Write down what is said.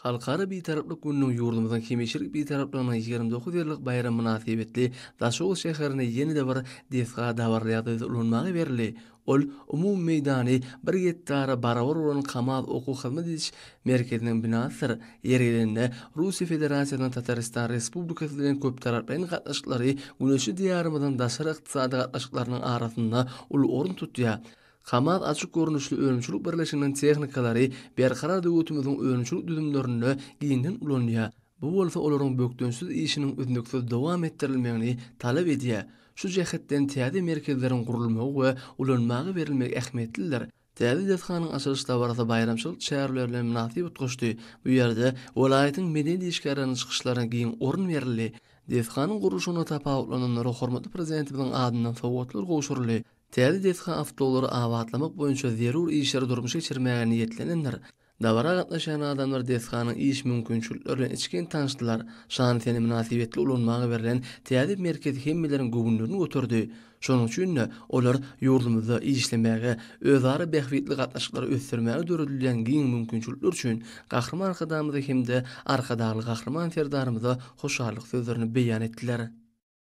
Halkara Bitaraplyk gününiň ýurdumyzyň hemişelik Bitaraplygynyň 29 ýyllyk baýramy mynasybetli Daşoguz şäherinde ýene-de bir desga dabaraly ýagdaýda ulanmaga berildi. Ol umumy meýdany bir gektara barabar bolan Kamaz okuw-hyzmat ediş merkeziniň binasydyr. Ýeri gelende, Russiýa Federasiýasynyň Tatarystan Respublikasy bilen köptaraplaýyn gatnaşyklary güneşli Diýarymyzyň daşary ykdysady gatnaşyklarynyň arasynda uly orun tutýar. Kamaz açyk görnüşli önümçilik birleşiginiň tehnikalary Berkarar döwletimiziň önümçilik düzümlerinde giňden ulanylýar. Bu bolsa olaryň bökdençsiz işiniň üznüksiz dowam etdirilmegini talap edýär. Şu jähetden täze merkezleriň gurulmagy we ulanmaga berilmegi ähmiýetlidir. Täze desganyň açylyş dabarasy baýramçylyk çäreleri bilen mynasyp utgaşdy. Bu ýerde welaýatyň medeniýet işgärleriniň çykyşlaryna giň orun berildi. Desganyň gurluşygynda tapawutlananlara hormatly Prezidentimiziň adyndan sowgatlar gowşuryldy. Täze desga awtoulaglary abatlamak boýunça zerur işleri durmuşa geçirmäge niýetlenendir. Dabara gatnaşýan adamlar desganyň iş mümkinçilikleri bilen içgin tanyşdylar. Şanly sene mynasybetli ulanmaga berlen täze merkez hemmeleriň göwünlerini göterdi. Şonuň üçin-de, olar ýurdumyzda işlemäge, özara bähbitli gatnaşyklary ösdürmäge döredilýän giň mümkinçilikler üçin Gahryman Arkadagymyza hem-de Arkadagly Gahryman Serdarymyza hoşallyk sözlerini beýan etdiler.